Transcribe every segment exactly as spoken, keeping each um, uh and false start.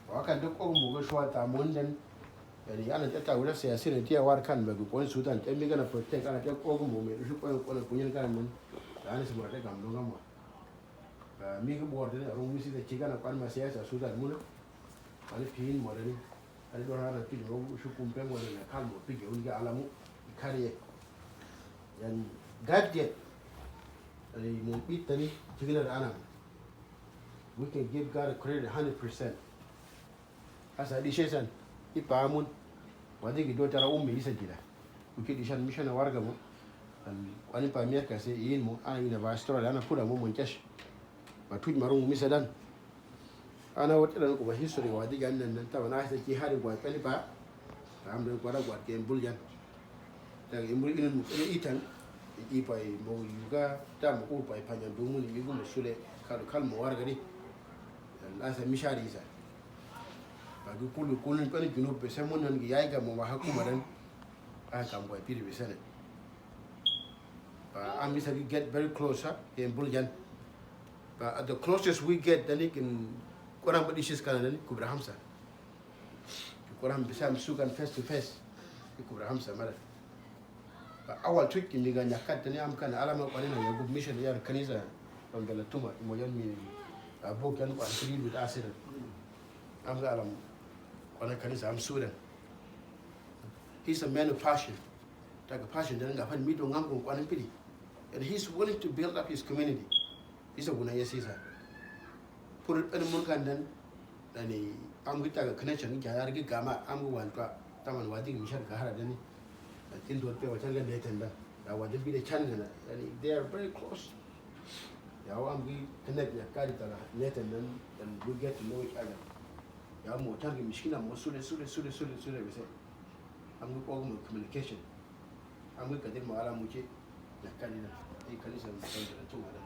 Wa kan te kok mo ko shwa ta mon den. Yani ana te ta wura se asira ti ya war kan ba ko kon Sudan. Te mi gana protect ana te kok mo me shu ko ko na kunyan kan mon. Ani se mo te kam do ngam wa. Mi ko bor den aro mi si te chigana kwan ma se asa Sudan muna. Ani pin mo den. Ani do rana ti mo shu kum pe mo den kal mo pije un ga alamu. Kariye. Yan gadget. Ani mo bit tani chigana ana. We can give God a credit a hundred percent. Asa dishesan, i pa amun. Wadi gi do tara ummi isa jida. Uki dishan mission a warga mo. An kwani pa America se in mo, ana ina ba Australia, ana pura mo mon cash. Ba tuj maru ummi sadan. Ana wot dan ko ba history wadi gan nan nan ta wana asa ki hari gwa kwani pa. Ram den kwara gwa ke mbul jan. Tag imbri inin mo kene itan, i pa i mo yuga, ta mo ko pa i panyan dumun, i yugu mo sule, kal, kal mo warga di. Lasa mishari isa. Ba du kulu, kulu, pene junub, be se mo nan gi yaiga mo wa hakuma dan. A kam go i piri be sene. Ba am isa gi get very close, ha, e mbul jan. Ba at the closest we get, then he can, ko ram ba dishes kana, then kubra hamsa. Ki Quran bisa am sukan face to face. Ki kubra hamsa mara. Ba awal tuj ki mi ga nyakat tani am kan alama kwani na yagub mission yar kanisa. Ram bela tuma imo yan mi. Abu kan kwan kiri bit asiran. Am ga alam kwan kanisa am sudan. He's a man of passion. Taka passion dan ga fan mi do ngam ko kwan pidi. And he's willing to build up his community. Isa guna ya sisa. Pur pen mun kan dan. Dani am gi taga connection gi jayar gi gama am gi wan twa. Taman wadi gi mishar ga hara dani. Tin dot pe wachan ga neten dan. Da wadi bi de chan gana. Dani they are very close. Ya wa am gi connect ya kari tala neten dan. And we get to know each other. Ya mo chan gi mishkina mo sule, sule, sule, sule, sule, we say. Am gi ko mo communication. Am gi kadir mo ala muche na kanina. I kanisa mo kanisa na tuma da.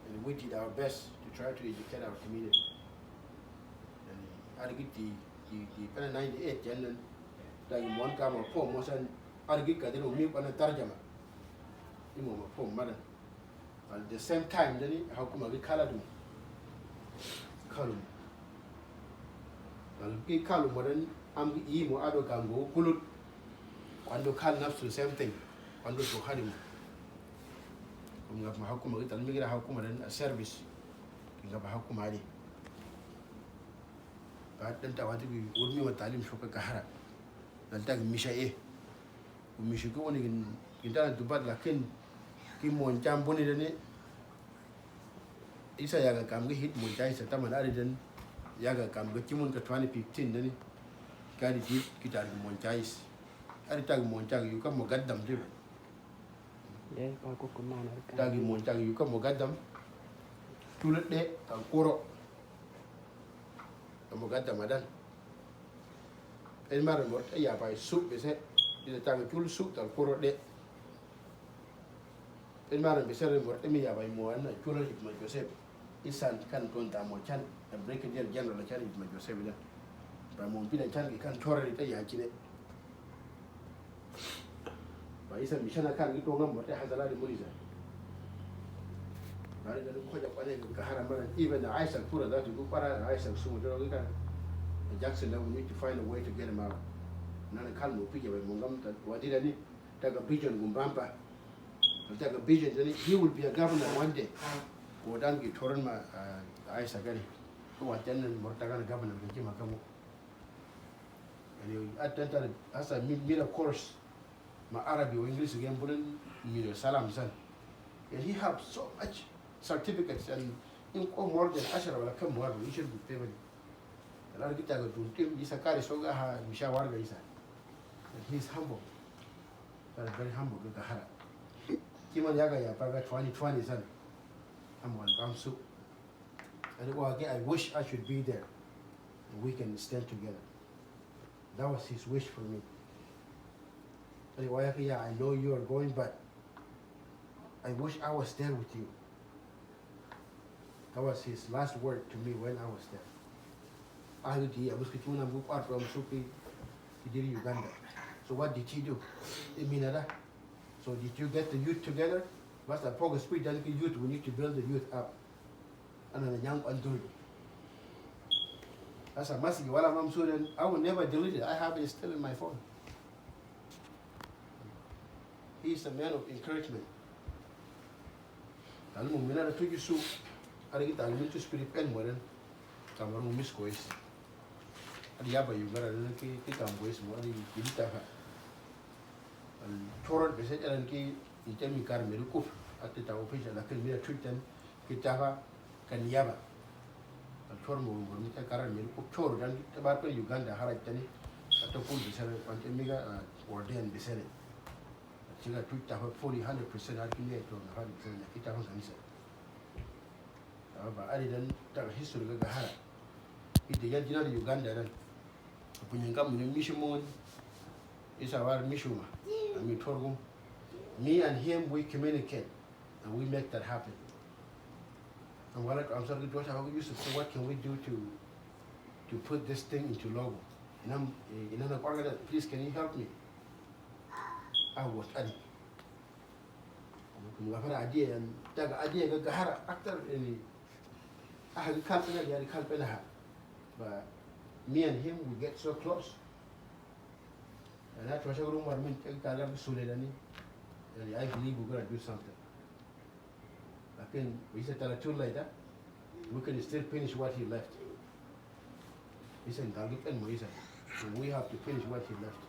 And we did our best to try to educate our community. And arigiti di di pena ninety-eight jan nan. Da i mon ka mo po mo san arigi kadir mo mi pana tarjama. I mo mo po madan. At the same time, dani hakuma gi kala dum. Kalum. Al gi kalum mo dani am gi imo ado gango kulut. Kwando kal nafsu the same thing. Kwando to hadim. Kum ngap ma hakuma gi tal mi gira hakuma dani a service. Ngap hakuma adi. Ba dan tawati bi urmi wa talim shoka kahara. Dan tag misha e. Umishu ki woni kin, kin tana dubat lakin ki moncha mbuni dani. Isa yaga kam ki hit moncha isa taman ari dan. Yaga kam ki chimun ka twenty fifteen dani. Kari dit ki tari moncha is. Ari tag moncha yuka mo gaddam diba. Ye, pa ko ko mana ka. Tag moncha yuka mo gaddam. Tulut de ka kuro. Ka mo gaddam adan. Pen mar mor te yaba i suk bese. Dina tang chul suk tal kuro de. Pen mar bese re mor te mi yaba i mo an chul hit ma Joseph. Isan kan ton ta mo chan. A brigadier general chan hit ma Joseph da. Ba mo pina chan ki kan chore te ya chine. Ba isa mishana kan gi tonga mo te hazala de muniza. Bari da ko ja kwane ka hara mara even the Isaac pura that you para Isaac sumo joro kan. Jackson da we need to find a way to get him out. Nana kan mo pija ba mo ngam ta wadira ni taga vision gumbamba. Taga vision then he will be a governor one day. Ko dan gi toron ma Isaac gani. Ko wajan mo taga governor ka jima kamo. And he attended as a mi- mira course. Ma Arabi o English again, but then you know, salam san. And he have so much certificates and in ko more than ashara wala kam more, he should be favored. And I'll get a good team, he's a kari so ga ha misha warga isa. And he's humble. Very, very humble ga hara. Kiman yaga ya paga twenty twenty san. I'm one bamsu. And well, again, I wish I should be there. And we can stand together. That was his wish for me. Anyway, yeah, I know you are going, but I wish I was there with you. That was his last word to me when I was there. I was ki tuna mu kwatro msupi kidiri Uganda. So what did he do? Iminada. So did you get the youth together? Master Pog speech that youth, we need to build the youth up. Ana na nyang kwan dul. That's a message. While I'm, I'm sure then I will never delete it. I have it still in my phone. He is a man of encouragement. Tani mo mina da tuji su. Ada ki tani min tu spirit pen mo den. Kamaru mo mis kois. Ada yaba yu gara den ki, ki kam kois mo. Ada ki di tafa. Al chorot bese jalan ki, itemi kar meri kup. Ati ta official lakin mina tuji ten. Ki tafa kan yaba. Al chor mo, mo mi ta karar mi ko chor dan ki ta bar pe Uganda haraj tani. Ato kul bisene, pante miga, ah, ordain bisene. Tiga tuj tafa forty, hundred percent har ki le to na fadi bisene, ki tafa kanisa. Tafa ba, ari dan, ta history ga gahara. Ite yan jina Uganda dan. Punya ngam ni mission mon. Isa war mission ma. Ami torgum. Me and him, we communicate. And we make that happen. And while I'm sorry, George, how you should say, what can we do to, to put this thing into logo? And I'm, eh, and I'm like, "Organize, please, can you help me?" I was at it. Kuni wafara idea and taga idea ga gahara actor ini. I had to help another, I had to help another. But me and him, we get so close. And I try to run what I mean, take a lot of solidarity. And I believe we're gonna do something. Lakin, we said that too later, we can still finish what he left. He said, "I'll get mo," he said. So we have to finish what he left.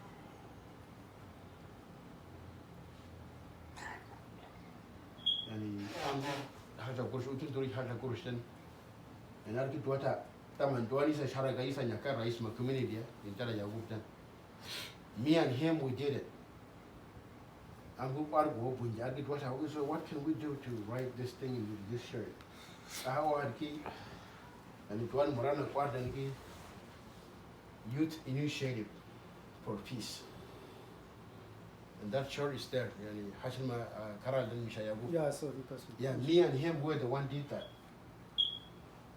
Yani, haja kurush, utin turi haja kurush ten. And I'll get what I, taman duwani sa sharaga isa nyaka rais ma community ya, in tara ya guptan. Me and him, we did it. Am gu kwar go bunja gi dwata, so what can we do to write this thing in this shirt? Awa ki, and it one morana kwar dan ki Youth Initiative for Peace. And that shirt is there. Yani, Hashima, uh, Karal dan Mishayagu. Yeah, I saw it as well. Yeah, me and him were the one did that.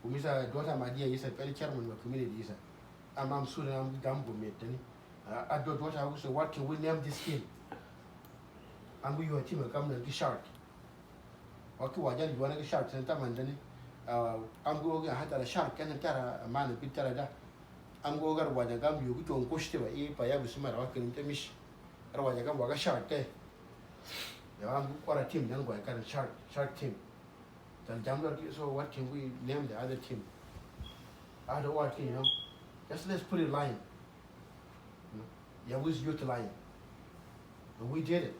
Kumisa dwata madia isa, pele chairman ma community isa. Am, am sure am gambo metani. A, a dwata, so what can we name this thing? Am gu yuwa team kam na ki shark. Waki waja ni yuwa na ki shark, sen tamandani. A, am gu ogi hatara shark, ken tara man pi tara da. Am gu ogar waja gam yuwa ki ton koshte ba, i pa ya bisumara waki ni temish. Ar waja gam waga shark te. Ya am gu kwara team, dan gwa kan shark, shark team. Tal jamdar ki, so what can we name the other team? Other what, you know? Just let's put it line. You know? Yeah, who's youth line? And we did it.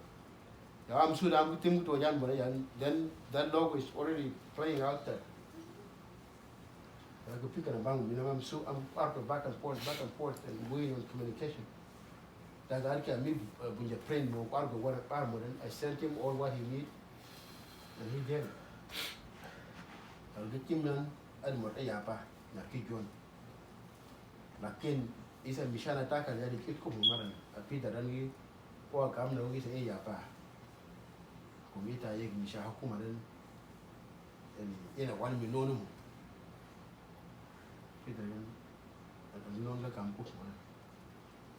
Now I'm sure I'm team to Jan, but then that logo is already playing out there. Like a pick and a bang, you know, I'm so, I'm part of back and forth, back and forth, and we in communication. That's why I mean, uh, when your friend mo, kwar go, what, kwar mo, then I sent him all what he need, and he gave it. I'll get him none, and what I apa, na ki John. Lakin, isa mishana taka ya di kit ko mo maran, a Peter dan gi, ko kam na ugi sa e yapa. Kumita yek misha hakuma dan, and ina wani mi nonu mo. Peter dan, and mi nonu da kam ko mo.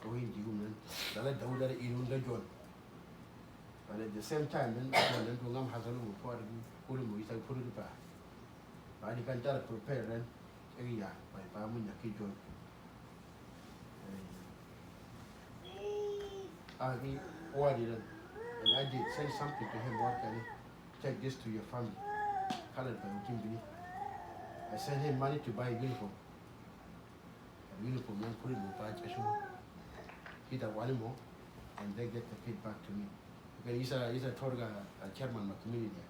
Ko hindi gum nan, dala Dawuda re inunda John. But at the same time, nan, John nan, to ngam hasalu mo, ko ar gu, kulu mo, isa kulu di pa. Ba di kan tara prepare ren, area, pa, pa mo nyaki John. Eh, agi, wadi ren. And I did send something to him, what can he, "Take this to your family." Colored by Ukimbini. I sent him money to buy uniform. Uniform yan kuri mo pa cheshu. Peter wani mo, and they get the feedback to me. Okay, isa, isa torga a chairman ma community.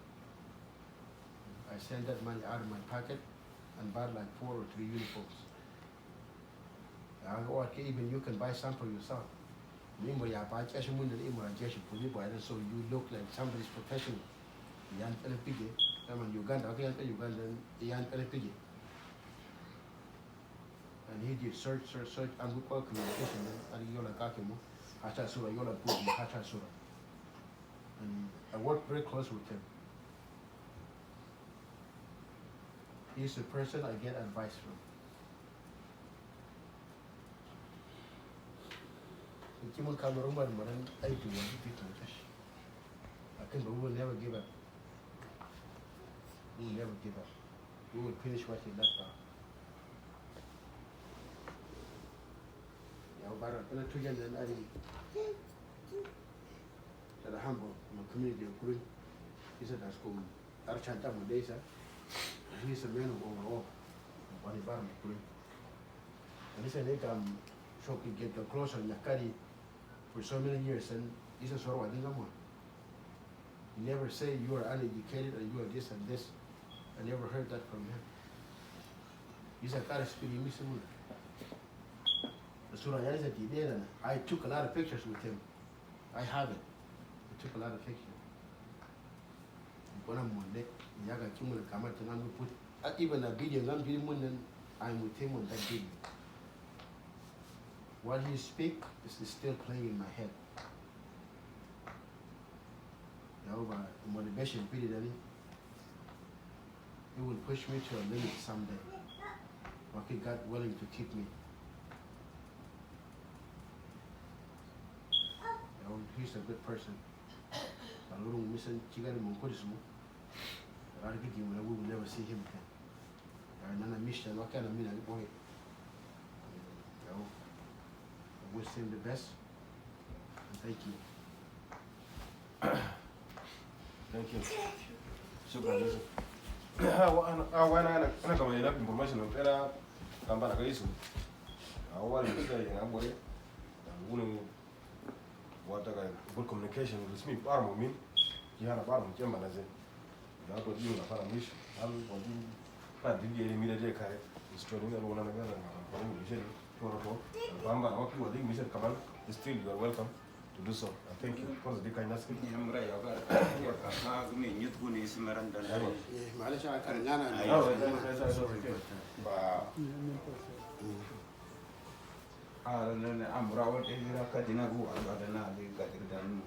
I send that money out of my pocket and bought like four or three uniforms. I go, "Okay, even you can buy some for yourself." Mi mo ya pa cheshu mo ni mo ya cheshu puni bo, so you look like somebody's professional. Yan pele pige, come on, Uganda, okay, yan pele Uganda, yan pele pige. And he did search, search, search, and we call communication, then, and yola kakemo, hacha sura, yola put, hacha sura. And I work very close with him. He's the person I get advice from. Kimun Cameroon, but, but I do want to be touch. I can, but we will never give up. We will never give up. We will finish what he left off. Bara, ana tujan dan ari. Tada humble, ma community o kuru. Isa das kum. Ar chanta mo de isa. He is a man of overall. Wani bara mo kuru. And isa ne kam shoki get the closer nyakari for so many years and isa soro wa dinga mo. He never say you are uneducated and you are this and this. I never heard that from him. He's a kind of speaking English. The Surah Yanis that he did, and I took a lot of pictures with him. I have it. I took a lot of pictures. When I'm one day, Yaga Kimun Kamatanam put, uh, even a video, I'm with him on that video. What he speak is, is still playing in my head. Jehovah, the motivation, pity that it will push me to a limit someday. But God willing to keep me. Jehovah, he's a good person. But Lord, we miss him. Chiga de Monkodismo. But I think we will never see him again. Nana mission, what kind of mean I boy? I wish him the best. And thank you. Thank you. Shukran, Yusuf. Awa, ana, awa, ana, ana, ana kama enough information, pero kamba na ka Yusuf. Awa, ni kita yana boy. Ngunu Wata ka good communication with me, bar mo min, ki hana bar mo kemba na ze. Ya ko di na fara mish, al ko di pa di di eri mi de kare. Is training alo na na na ko mi je to ro ko. Bamba wa ki wa di mi se kaman, still you are welcome to do so. And thank you for the kindness. Ni amra ya ka. Ha ni nyut ku ni simaran dan. Eh, male sa ka ngana. Ayo, that's, that's, that's okay. Ba. Ara nene amura wal te vira kadina gu alga dana ali gadir dan mo.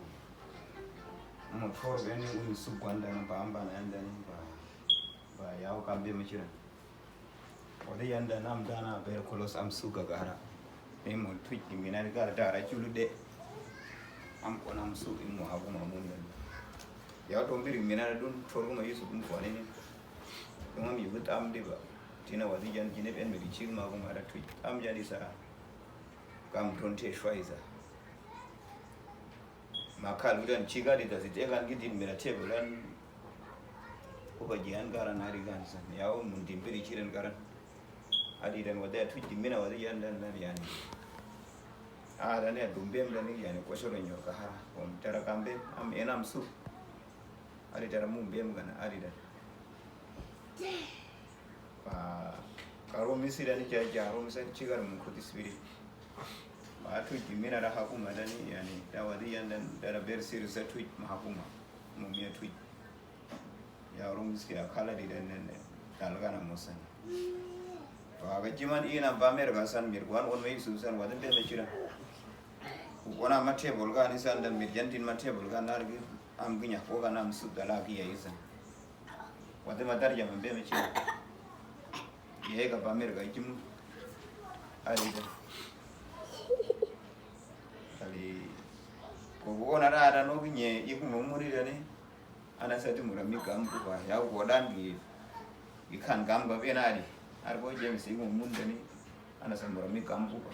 Mo for beni un sugwan dan bamba na yan dan ba. Ba yaw kambe machira. Wadi yan dan am dana ber kolos am suga gara. Me mo twitch mi na gara dara chulu de. Am ko nam su in mo hagu ma mun dan. Yaw to mbiri mi na dun for ma Yusuf mo fo ni. Dum am yugut am diba. Tina wadi jan jine ben mi chig ma gu mara twitch. Am jadi sa. Kam tronte Schweizer. Ma kal udan chiga di da zit egan gi din mira table an. Ko ba jian garan ari gan san. Ya o mun dimbiri chiren garan. Adi dan wada tuj di mina wada yan dan dan yani. A dan ya dumbem dan yani ko soro nyor ka hara. Om tara kambe am enam su. Adi tara mumbem gana adi dan. Ba, ka ro misi dani ja, ja ro misi chigar mun kuti spirit. Ba tuj di mina da hakuma dani, yani, da wadi yan dan, da, da ber siri sa tuj ma hakuma. Mo miya tuj. Ya ro misi ya kala di dan, dan, dan. Dalga na mo san. Ba, ga jiman ina ba mer ga san mir, wan on me Yusuf san, wadi be me chira. Wana ma table ga ni san dan mir, jan din ma table ga nargi, am ginya ko ga nam sub dala gi ya isan. Wate ma darja ma be me chira. Ye ga ba mer ga jimu. Ali da. Ali. Ko bo na da da no gi nye, iku mo muri da ni. Ana sa ti mura mi gam ku ba. Ya ko dan gi. Gi kan gam ba be na di. Ar ko James iku mo mun da ni. Ana sa mura mi gam ku ba.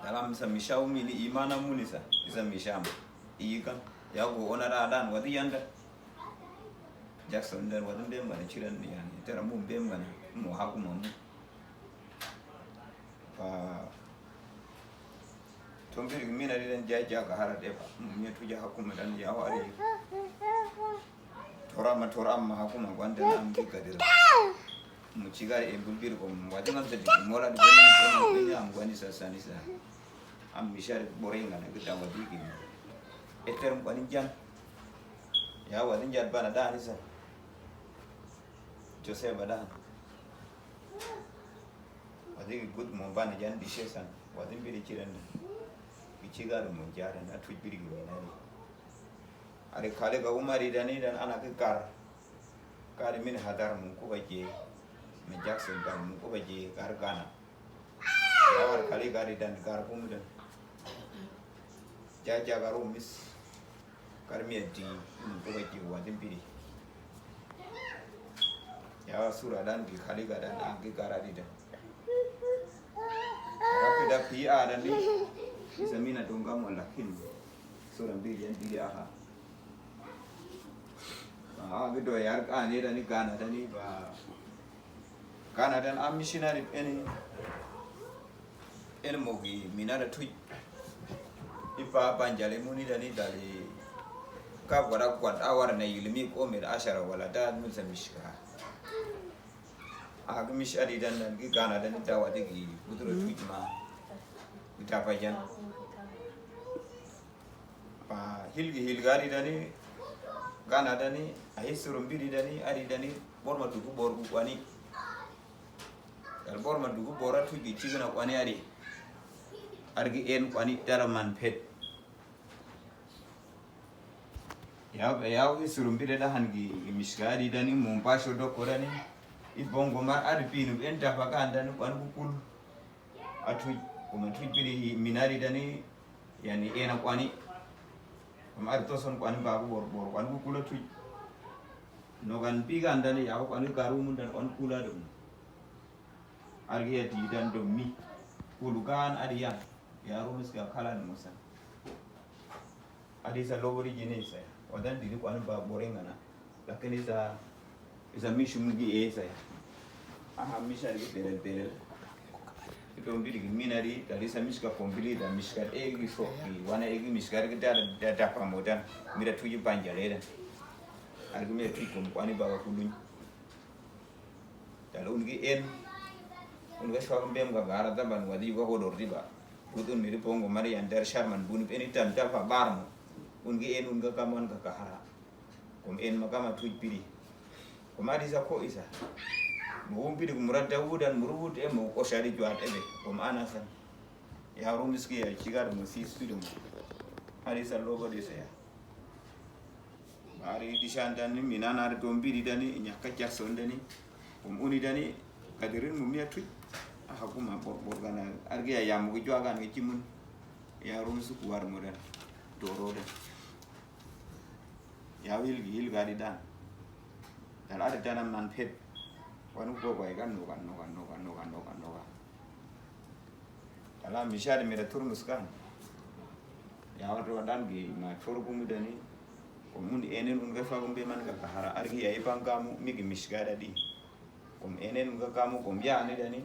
Dalam sa mi shaw mi ni imana muni sa. Isa mi sham. Ikan. Ya go ona da dan wadi yanda. Jackson dan wadi bem gana chiran ni yani. Tera mu bem gana. Mo haku mamu. Pa. Tombiri mina di dan ja ja ka hara de pa. Mo mi tuja haku ma dan ya wari. Tora ma, tora ma hakuma gwanda na mbi kadira. Mu chiga e bulbir ko mu wadi ngam tadi mola di bani, bani am gwani sa sani sa. Am mishar boringa na kita wadi ki. Eter mu kwani jan. Ya wadi jan bana dani sa. Joseph ba dan. Wadi ki gud mo bana jan di shesan. Wadi mbiri chiran. Ki chiga mo jaran na tuj biri ki wena ni. Ari kale ga Umar idani dan ana ki gar. Gar min hadar mun kuba je. Min Jackson gar mun kuba je gar Ghana. Ya war kale gar idan gar kum dan. Ja ja gar umis. Gar mi adi mun kuba je wa dimbiri. Ya war sura dan gi kale ga dan an gi gar adi dan. Rapi da Ki a dani, isa mina dunga mo lakin. Sura mbiri yan biri aha. Ba, a, gido yar ka ni dani gana dani ba. Gana dani a missionary eni. Eni mogi mina da tuj. Ipa banjale muni dani dali. Ka gwada gwad awar na yilimi ko me da ashara wala da mun sa mishka. A, gi mish adi dan dan gi gana dan dawa de gi gudura tuj ma. Gi tapa jan. Pa hilgi hilga adi dani, gana dani, a hisuru mbiri dani, adi dani, bor ma dugu bor gu kwani. Dal bor ma dugu bor a tuj gi chigana kwani adi. Argi en kwani dara man pet. Yaw, yaw i surumbide da han gi, gi mishka adi dani, mumpa sho doko dani. I bongo mar adi pinu en tapa ka an dani, kwan kukul. A tuj, kuma tuj bidi hi minari dani, yani ena kwani. Kuma adi toson kwani babu bor, bor, kwan kukul a tuj. Nogan piga an dani, yaw kwan karu mun dan, kwan kula dum. Argi ya di dan dum mi. Kulu gan adi yan. Ya rumus ga kalan musa. Adi sa lowori jini isa ya. Wadan dini kwani ba boring ana. Lakin isa, isa mishum gi isa ya. Aha, misha di belel belel. Ito mbiri gi minari, dali isa mishka pombili, da mishka egi so, wana egi mishka egi da, da, da pamodan. Mira tuji banjale da. Argi mira tuji kom kwani ba wa kulun. Dala un gi en, un ga shwag mbem ga gara daban wadi yuga hodor diba. Gud un miri pongo mari yan der sharman buni eni tam tapa barmo. Un gi en, un ga kaman ga kahara. Kum en ma kama tuj piri. Kum adi sa ko isa. Mu wum piri kum rada wudan muru wud emo ko shari jwat ebe. Kum anasan. Ya rumiski ya chigar mo si studio mo. Adi sa logo di sa ya. Bari dishan dani, minan ari tombiri dani, nyaka Jackson dani, um uni dani, kadirin mumia tui. Aha kuma bor, bor gana, argi ya yamu gi jwa gan gi chimun. Ya rum suku war mo dan. Doro dan. Ya wil gi, wil gari dan. Dal ari dan man pet. Wanu go go igan nogan, nogan, nogan, nogan, nogan, nogan. Kala mishari mira turmus kan. Ya wadro dan gi ma chorgu mudani. Ko mun enen un ga fagu mbe man ga kahara. Argi ya ipangamu migi mishgada di. Kom enen un ga kamu kom ya ni dani.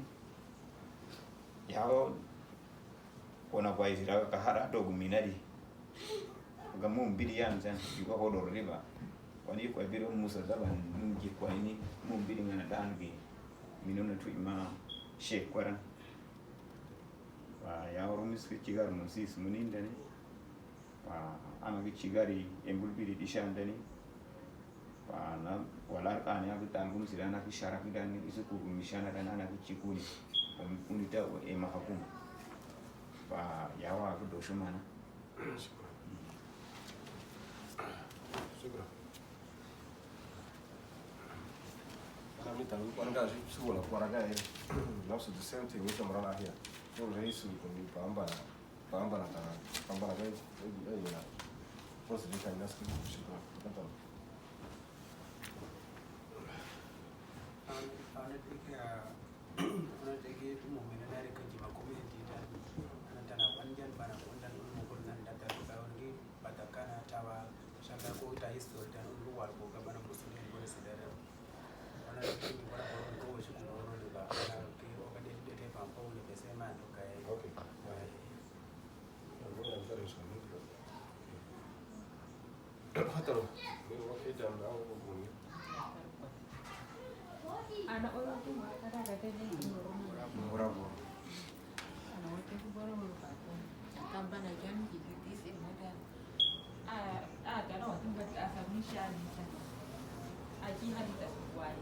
Ya o. Kona kwa izira ga kahara dogu minari. Ga mum bidi yan san. Yuga hodor riba. Kwani kwa bidi musa zaban num ji kwa ini. Mum bidi ngana dan gi. Minuna tui ma. Shek kwaran. Wa ya oro miski chigar musis munindani. Wa ana ki chigari embul bidi dishandani. Wa na walar kani abi talgum sila ana ki sharak dani isu kugu mishana dani ana ki chikuni. Unita e mahakum. Wa ya wa ki doshumana. Shukran. Shukran. Ana mi tawi kwan ga shi su wala kwara ga e. Nafsu the same thing, ni kamara lafiya. Ko rai su ko ni pamba, pamba na ta, pamba na ga e, e, e, na. Ko su di kan nas ki shukran. Katan. Ana, ana dike a Una tegi tu mo mena nare ka jima community dan. Ana tana kwan jan bana kwan dan mo kul nan da ta ka on gi bata kana tawa shaka ko ta history dan on war ko ka bana musulmi ko ne sidara. Ana tegi ni bana ko ko shi ko no ni ba. Ana ke o ka de de te pa ko ni be se man to kai. Okay. Father, ana oyo kuma kata kata ni. Mura mura. Ana wote ku boro mura pa ko. Kambana jan ki disi mata. A, a, tana watu mbati asa misha ni sa. Aji hadi ta sukwai.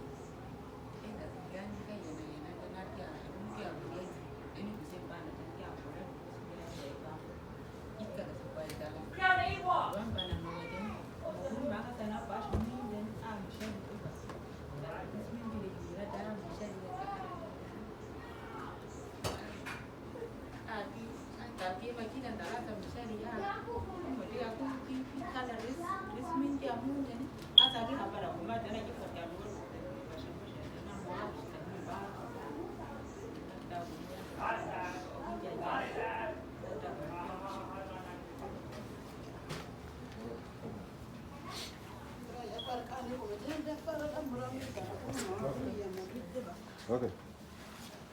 Enga gani ka yana yana tana kia, kia bugeti. Eni kuse pana tana kia kore. Okay.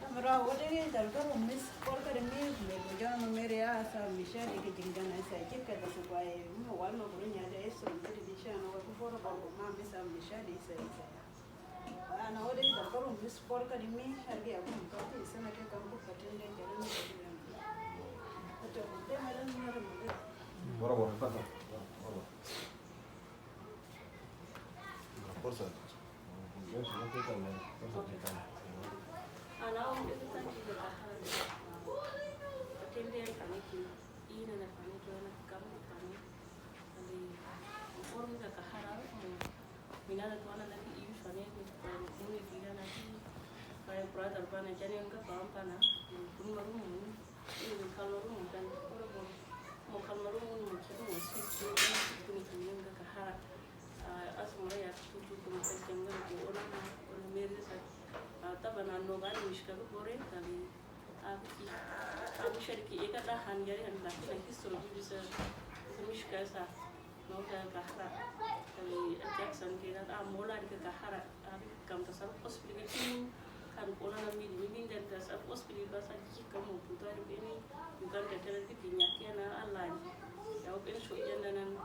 Amra wode ke dal ka ro mis por ka de mi me ko jana no mere a sa mi sha de ke jing jana sa je ka da so kwa e mo wal no ko nya de so de de sha no ko boro boro ma mi sa mi sha de sa sa. Ana wode ke dal ka ro mis por ka de mi har ge ya ko ka ti sa na ke kam ko ka tende ke na ko de. Ato de ma de mi re mo de. Boro boro ta ta. Boro boro. Por sa. Ana o de ta ji de ka ha. Atende ya ka ni ki. Ina na fani to na kam ko fani. Ali inform ka ka hara mo. Mina na to na na ki i fani ko ko ni ki na na ki. Ka brother bana jani ka pa pa na. Kun maru mo. Ina kalma ru mo kan ora mo, mo kalma ru mo, mo kiri mo si, mo kiri mo kiri mo ka hara. Ah, asumara ya tutu ko mo ka janga ko ona na, ona mere sa. Ah, taba na no ba ni mishka ko bore, kali, ah, ki, ah, mishka ki eka da han yari han da ki na history ko bisa, ko mishka sa. No ka ka hara. Kali, ah, Jackson ke na, ah, mola di ka ka hara. Kam ta sar hospital ka kinu kan kona na mili mili den ta sar hospital ba sa ki kam mo putar beni Uganda tele ki dinya ke na alani. Ya o ben so jenda nan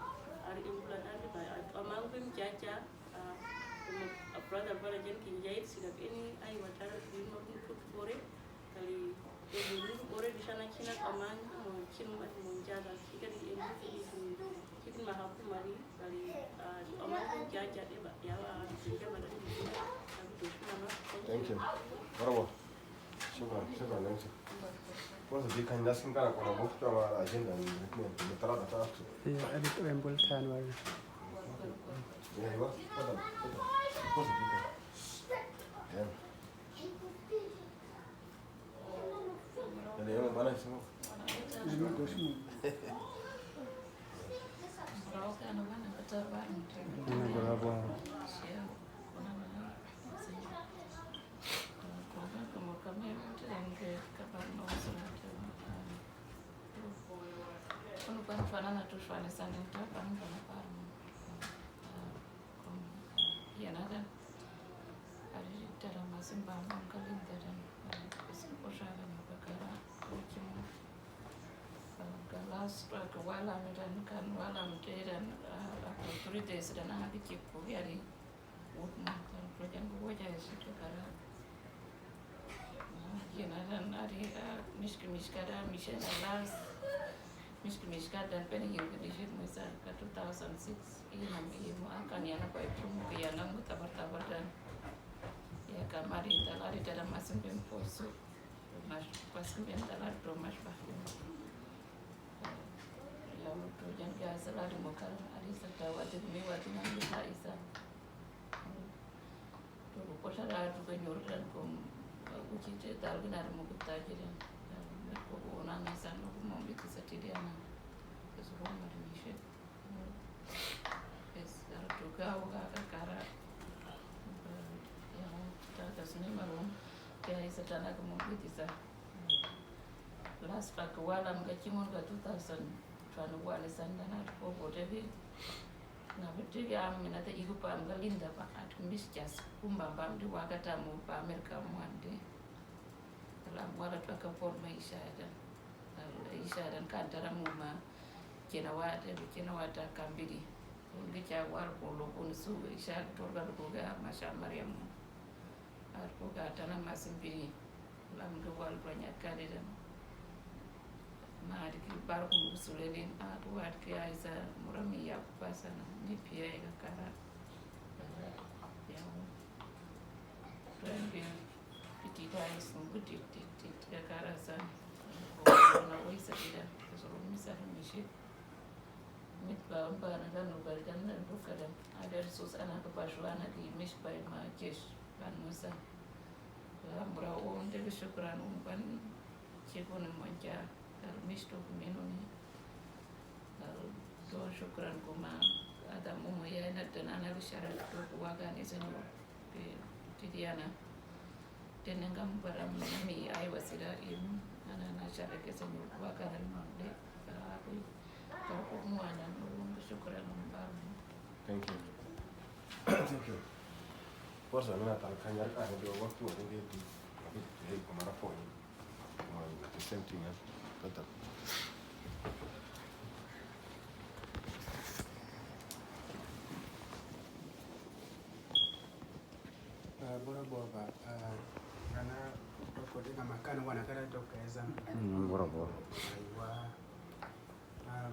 ar imbula dan ba amang ben jaja a brother bara jen kin jai sida beni ai watara ki mo put kore. Kali, e, buru boro di sana kina kaman, mo, kin ma, mo jaga, kika di, e, kika ma hapu mari, kali, ah, kaman ko jaja de ba, ya ba, ya ba da di, ya ba da di, ya ba da di. Thank you. Bravo. Shukran, shukran, thank you. Por eso di kan das kin kara kona bok to ma agenda ni, ni, ni tara da ta. Ya, a bit embol tan wala. Ya, ya, pada, pada. Por eso di kan. Ya. Yen ada, ari tara masin ba mo ka linda dan, ari kusin ko shara na ka kara ko kimo. Ka last, ka wala mi dan, kan wala mi te dan, ah, after three days dan, ah, di kiko yari. Wot mo kan ko jan ko waja isi to kara. Yen adan ari, ah, mishki mishka da, mishen da las. Mishki mishka dan peni yin ko dishit mo isa ka two thousand six. Ina mi imo akan yana ko ipum ko yana mo tabar tabar dan. Ya ka mari talari tada masin ben poisu. Mas pasin ben talari to mas ba. Ya mo to jan ka salari mo kan ari sa ta wati mi wati na mi ta isa. To ko posa da tu ka nyori dan ko, ko ci te tal gina mo ko ta ji dan. Ko ko na na san ko mo bi ki sa ti de na. Ko so ko ma de mi she. Es, ar tu ka o ka ka kara. Ya, ta ka sini ma ro. Ya, isa ta na ko mo bi ti sa. Last pa ka wala mo ka ci mo ka two thousand twenty-one san dan ar ko bo de bi. Na bete ya mi na ta igu pam ga linda pa at mis jas kumba pam di wakata mo pa America mo ande. Kala mo wala to ka por ma isha dan. Kala isha dan kan tara mo ma kena wata, kena wata kambidi. Ungi cha war ko lo kun su isha tor ga ko ga masha Mariam. Ar ko ga tana masin bidi. Lam ga wal banya kadidan. Ma adiki bar kum usulelin, a ko adiki aisa murami ya kupasana ni pia ya kara. Ya. Tuan bin piti dai sum gu tit tit tit ya kara san. Ko na wisa didan. Ko so misa mishi. Mit ba ba na dan no ba dan dan bukadan. Ada sus anak ba shu anak i mis ba ma jesh ban musa. Ambura o ndege shukran um ban chikun monja. Kal mis to kuminuni. Kal to shukran kuma ada mumu ya na dan anak shara to kuwagan isenyo. Pe tidiana. Tenengam baram mi ai wasira im ana na shara ke senyo kuwagan mande. Kal aku. Kal kumu ana no shukran um baram. Thank you. Thank you. Forsa mina tal kanyar ka hande waktu wani nge di. Abi de kumara point. Kumara the same thing, eh. Better. Ah, bora bora ba, ah, kana ko de na makana wana kada to kaza. Mm, bora bora. Aiwa. Ah,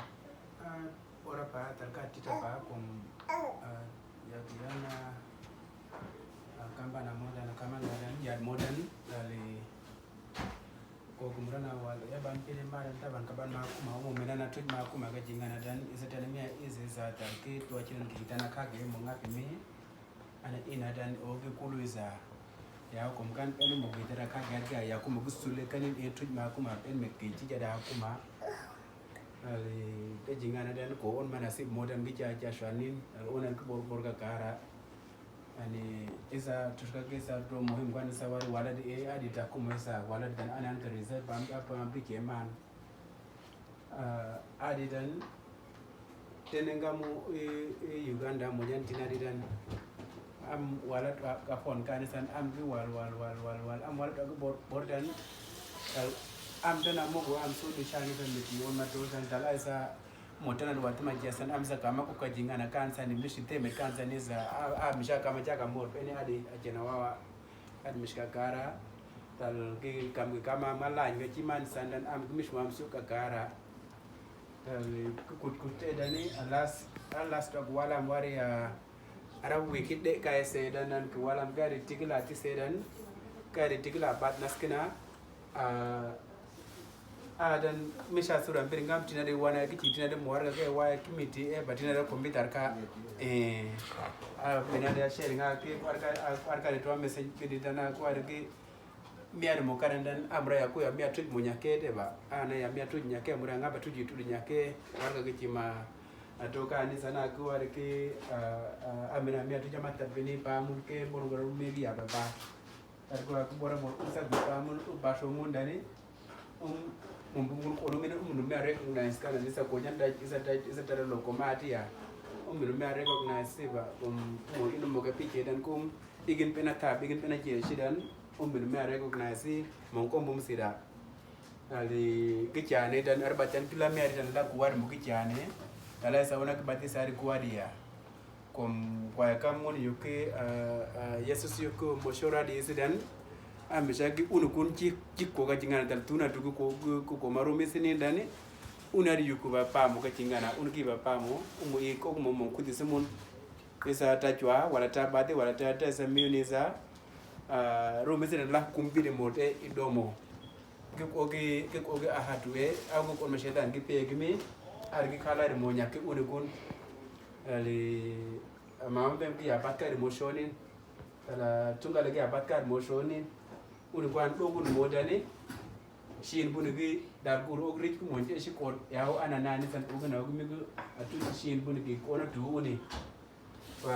ah, ora pa tal ka tita pa kum, ah, ya biana, ah, kamba na modern, kamba na modern, ya modern, dali ko kumra na wal, ya ban pele mara ta ban kaban ma kuma, mo mena na tuj ma kuma ka jingana dan, isa tan mi ya isa isa tal ke to achiran ki tana ka ge mo ngapi mi. Ana ina dan oge kulu iza. Ya kum kan ene mo gitara ka garga ya kum gu sule kan e tuj ma kuma en me ke ci jada kuma. Ali ke jingana dan ko on mana sip mo dan gi ja ja shwanin, al onan ku bor bor ka kara. Ani isa tuska ke sa do muhim kwan sa wari wala di e adi ta kuma isa wala dan anan ka reserve pam pam pi ke man. Ah, adi dan, tenenga mu, eh, eh, Uganda, mo jan tina di dan. Am wala tu ka pon kani san, am gi wal, wal, wal, wal, wal. Am wala tu ka bor, bor dan. Tal, am tana mogo, am so di shani san miti, on ma to san tal, ai sa, mo tana di wal tima jia san, am sa kama ko ka jingana kan san, mishi teme kan san, isa, a, a, misha kama jaka mor, pene adi, a jena wawa. Ad mishka kara, tal ki kam ki kama ma lañ ka ci man sandan am ki mish mam su ka kara. Tal ki kut kut te dani alas, alas tok walam wari a, ara wiki de ka ese dan nan ki walam ka ri tikila ti se dan, ka ri tikila bat naskina, a, A, dan mi sha sura mbiri ngam tina de wana ki ci tina de mo warga ke wa ki miti e ba tina de computer ka. Eh. A, bina de sharing a ke warga, a, warga de to message ke de dana ko warga ke mi ar mo karan dan amra ya ko ya mi atuj mo nyake de ba. A, na ya mi atuj nyake mo ra ngaba tuj tuj nyake warga ke ci ma. A, to ka ni sana ko warga ke, a, a, amina mi atuj ma tabini pa mun ke boro boro mi ya ba ba. Argo aku bora bora usa gupa mun upa so mun dani. Um, mun bung mun kono mena um numi a recognize kana nisa ko jan daj, isa daj, isa dara loko mati ya. Um numi a recognize siba, um, mo inu mo ka piche dan kum, igin pena tab, igin pena je shidan, um numi a recognize, mo ko mum sida. Ali gicane dan arbatan pila mi ari dan la kuwar mo gicane. Tala sa wana ki batisa ari kuwar ya. Kom kwaya kam mon yoke, ah, ah, Yesus yoke mo shora di isi dan. Ami sha gi unu kun ci, ci ko ga jingana tal tuna tu ko, ko, ko marum isi ni dani. Unu ari yuku ba pamo ga jingana, unu ki ba pamo, umu i ko mo mo kudi simun. Isa ta chwa, wala ta bati, wala ta, ta sa miuni sa. Ah, rum isi dan la kumbide mote i domo. Ki kwogi, ki kwogi a hatu e, a gu kon ma shetan ki pe gi mi, ar gi kala ri mo nya ki uni kun. Ali, ma mo bem ki ya bat ka ri mo shonin. Kala tunga le ki ya bat ka ri mo shonin. Uni kwan do gun mo dani. Shin buni gi dar gur og rich ku mo nje shi kon. Ya o ana nani san og na og mi gu atu shin buni gi kono tu uni. Pa,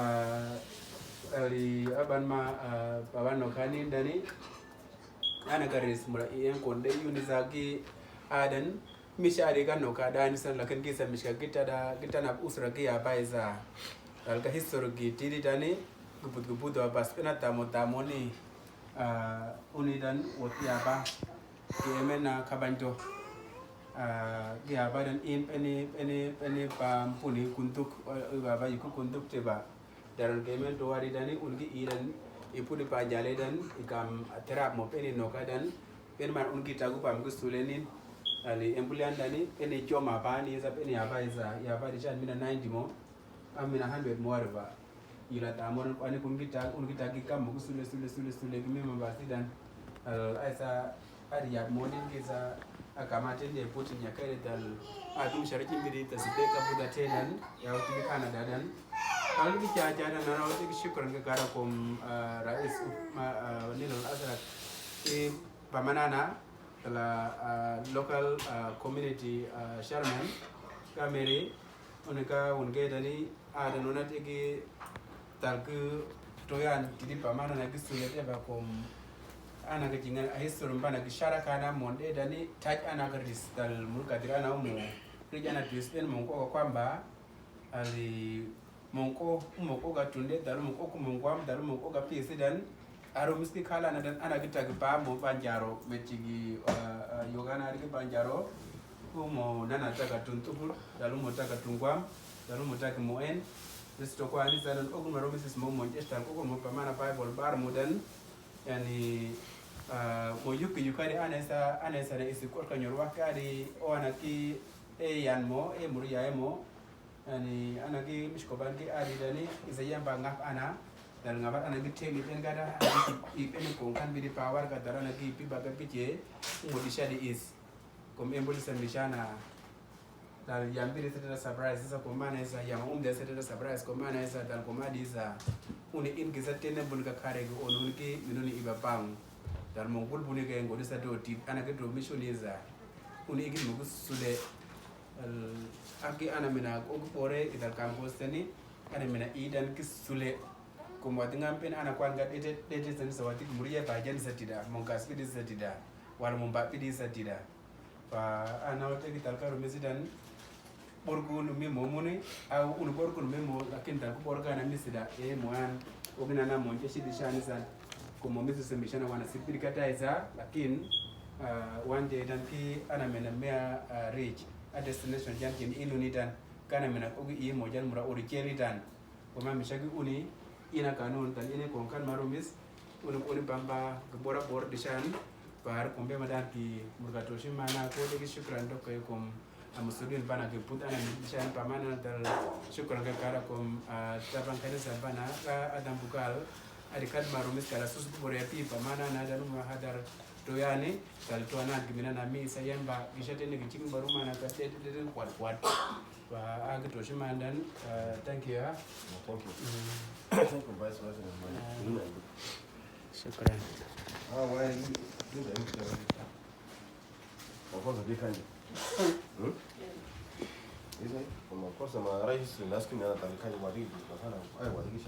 ali, aban ma, ah, pa ban no kani dani. Ana ka res mura i en konde yuni zagi adan. Mishari ka no ka dani san lakin gisa mishka gita da, gita na usra gi ya ba iza. Al ka history gi tiri dani. Gubut gubut wa bas pena tamo tamo ni. Ah, uni dan woti ya ba. Ki emen na kabanjo. Ah, gi ya ba dan in peni, peni, peni pa mpuni kunduk, eh, ba, ba yuku kunduk te ba. Daran ki emen to wari dani, un ki i dan, i puni pa jale dan, i kam terap mo peni noka dan, peni man un ki tagu pam ki sulenin. Ali embulian dani, peni choma pa ni, isa peni ya ba isa, ya ba di chan mina ninety mo. Amina hundred mo wari ba. Ila ta mo kwani kun kita, kun kita ki kam mo ku sule, sule, sule, sule, ki mema ba sidan. Al, aisa, ari yat mo din ki sa, akamate ne putin ya kare dal. Adum sharikin bidi ta side ka buda tenan, ya wuti ki Canada dan. Al ki cha cha dan, na wuti ki shukran ka kara kum, ah, rais, ma, ah, Nilal Azraq. Ki pamanana, la, ah, local, ah, community, ah, chairman, ka meri, Uni ka uni ka edani, a dan uni a tigi tal ki toyan tidi pa mana na ki sule te ba kom. Ana ka jingan a history mba na ki shara ka na monde edani taj ana ka ris tal mul ka tiri ana umu. Rij ana twist en mung ko ka kwamba. Ali Mongko, mongko ga tunde, dalo mongko ku mongwam, dalo mongko ga pisi dan. Aro miski kala na dan, ana gi tagi pa mo banjaro, mechigi, ah, ah, yoga na gi banjaro. Ko mo nana taga tun tupul, dalo mo taga tun gwam, dalo mo taga mo en. Mister ko ani sanan, ogun maro misis mo mo esta, ko mo pa mana Bible bar mo dan. Yani, ah, mo yuki yukari ana sa, ana sa na isi ko ka nyor wakari, o ana ki, e yan mo, e muru ya e mo. Yani, ana ki mishkoban ki ari dani, isa yamba ngap ana, dan ngap ana ki temi ben gada, ana ki ipen ko kan bidi power ka dara ana ki ipi baga piche, mo di shadi is. Kom embol isa mishana, dal yam bidi sete da surprise, isa kom mana isa, yam um de sete da surprise, kom mana isa, dal kom adi isa. Uni in ki sa tene bun ka kare ki onu ki, minuni iba bang. Dal mo gul buni ke ngodi sa do tip, ana ki do mission isa. Uni igin mo ki sule. Al-, aki ana mina ogu pore idal kam ko seni, ana mina idan ki sule. Kum wati ngam pen ana kwan ga dete, dete seni sa wati ki muri ye ba jen sa tida, mon kas pidi sa tida, wala mon ba pidi sa tida. Pa ana wate ki tal karo mesidan, borgu unu mi mo muni, au unu borgu unu mi mo, lakin tal ku borgu ana mesida, e mo an, ogin ana mo nje shidi shani san. Kum mo mesi sa mi shana wana sipiri kata isa, lakin, ah, one day dan ki ana mena mea, ah, reach a destination jan kin inu ni dan. Kana mena ogi i mo jan mura ori cheri dan. Kuma mi shagi uni, ina kanun tan ini kon kan marumis, uni, uni bamba, gbora bor dishan, par kumbe madan ki murga toshi mana ko de ki shukran dokke kum, amusudin bana ki put ana mi dishan pamana dal shukran ka kara kum, ah, taban kani sa bana, ka adam bukal, adi kad marumis kala sus bore pi pamana na dan ma hadar. To yani, kal to anan ki mina na mi sa yamba, ki shate ne ki ching baru mana ka te te te kwat kwat. Wa agi to shi mandan, uh, thank you, ha? No, thank you. Mm. Thank you, Vice President. Ah. Mm. Shukran. Ah, why you do that? Of course, they can. Hmm? Isn't it? Of course, I'm a right history. Last thing, I'm a Taliban. What do you do? What do you do?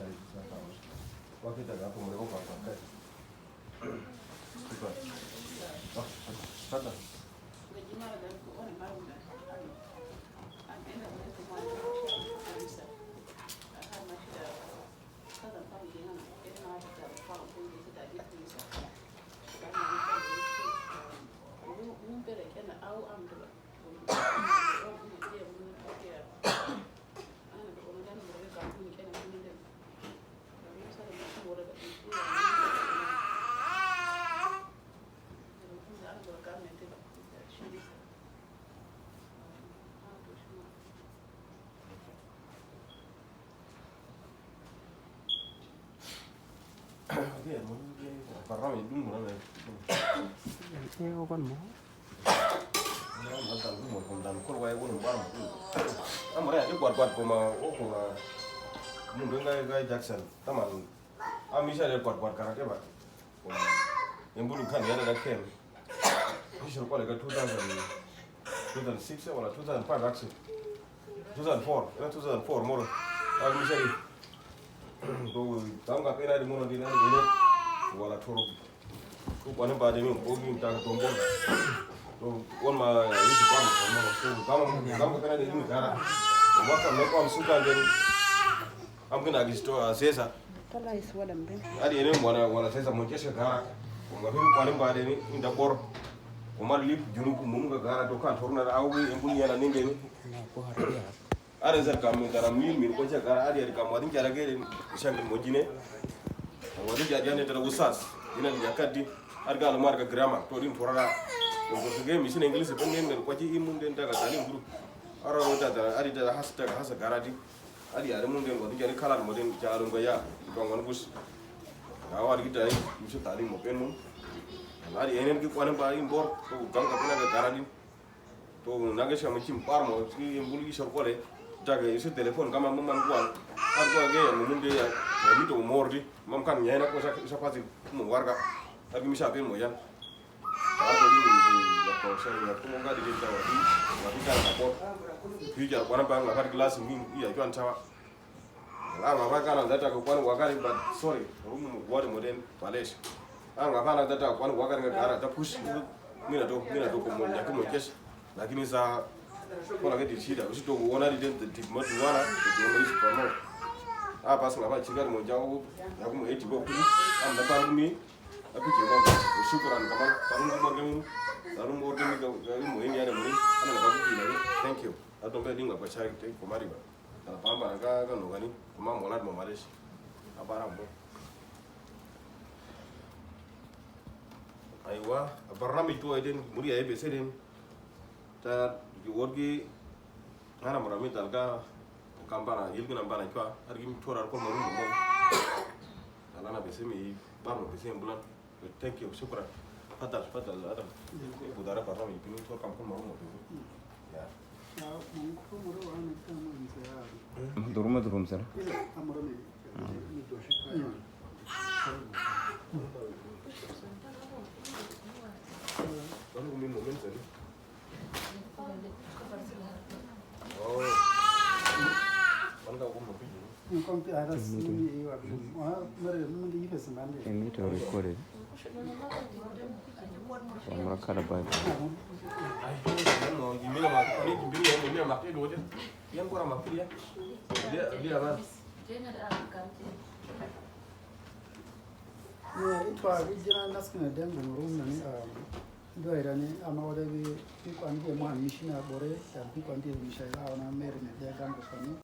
What do you do? What do you do? Amore ati gwat gwat kuma, o kuma, mundu nga, nga Jackson. Taman, ami sa de gwat gwat karate ba. Embulu kan yada da kem. Ni shuru kwale ka two thousand, two thousand six wala two thousand five actually. Two thousand four, ena two thousand four moro. Ami sa de. To, tanga pena de moro de na de. Wala toro. Ko kwani ba de mi, ko mi ta ko mbon. To, won ma, yisi ba mo moro. To, kama, kama pena de mi gara. Mo ka me ko am suka de. Am kina gisto a sesa. Adi ene mo wana, wana sesa mo kese gara. Mo ma firi kwani ba de ni, inda bor. Mo ma lip junu ku mo ga gara to kan torna awu en kun yana ninge ni. Adi zer kam mi gara mi mi ko che gara, adi adi kam wadin jara gere, shan mo jine. Wadin jara jane tara usas. Ina ni yakadi. Adi ga lo mar ga grammar to din porara. Ko ko ge mi sin English pe ngen ko ji imun den daga tani guru. Ara ro da da, adi da has daga has gara di. Adi yare mun den wadin jare kalan mo den jaro ngo ya, ngo ngon bus. Ya wadi kita ni, musu tali mo pen mo. Adi enen ki kwanan ba in bor, to gam ka pina ga gara din. To na ga shama chim par mo, ki mbul ki shor kole. Daga isu telephone kama mo man kwan. Ar ko ga ya mo mun de ya, ya mi to mor di. Mam kan ya na ko sa, sa pasi mo warga. Adi mi sa pen mo yan. Wa ko ni ni wa ko sa ni ko ga di ta wa di, wa di ka na ko. Future kwana ba nga ba glass ni ya kwan tawa. La nga ba ka na data ko kwan wa ka ni, but sorry. Rum mo wa de mo den palace. Anga ba na data kwan wa ka ni gara ta push. Mina to, mina to ko mo ya ko mo kes. Lakini sa ko la ke di shida. Usi to wona di den di mo wana. Di mo isi pa mo. A bas nga ba chigari mo jaw ya mo eti bo kuni. Am na ba mi. Aku je mo. Shukran kaman. Tarum mo gemi. Tarum mo gemi ga mo ini ya mo. Ana na ka ku ni. Thank you. Ado be dinga ba chai te ko mari ba. Ana pamba ga ga no gani. Kuma mo lad mo malish. Abara mo. Aywa, barnamij tu ay den, muri ay be se den. Ta wor gi Ana mura mi dal ga kambana, yil gina bana chwa, ar gi mi chwa ar kol marum mo. Dal ana bese mi bar mo bese bulan. Thank you, shukran. Fadal, fadal, Adam. Ibu dara barnamij pinu to kam kol marum mo. Ya. Durum, durum sir. Baru mi moment tadi. Ini to recorded. Wa mura kada ba. Yan kora ma pili ya. Dia, dia ba. Ito a gi jiran naskin a den gumurung na ni, um, do ira ni ama wada bi pi kwan di mo an machine a bore, ya pi kwan di machine a ona mere ne de gango kani.